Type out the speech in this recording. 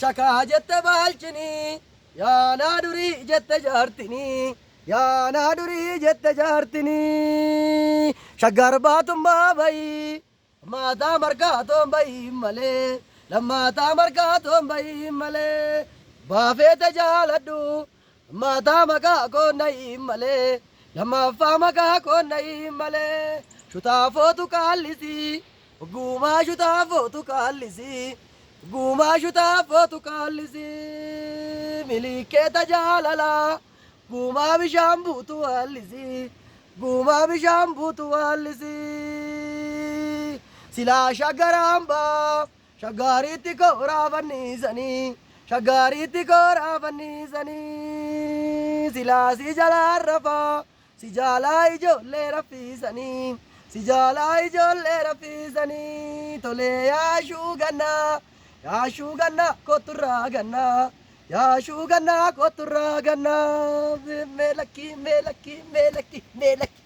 Shakaa jette baalchinii yaanaa durii jette jaartinii yaanaa durii jette jaartinii shaggar baatummaa bayii Lammaataa markaatoon bahiin malee lammaataa markaatoon bahiin malee baafeete jaaladhu lammaataa maqaa koon dhahiin malee lammaffaa maqaa koon dhahiin malee shutaafootu qaallisii guumaa shutaafootu qaallisii guumaa shutaafootu qaallisii miliikeeta jaalalaa Guumaa bishaan buutu waallisii Guumaa bishaan buutu waallisii Silaa shaggaraan baa shaggaariitti kooraa fanniisanii shaggaariitti kooraa fanniisanii Silaa si jalaan rafaa si jaalaa ijoollee raffiisanii si jaalaa ijoollee raffiisanii Tolee yaashuu gannaa yaashuu gannaa kotturraa gannaa Yaashuu gannaa kotturraa gannaa mee lakkii mee lakkii mee lakkii mee lakkii.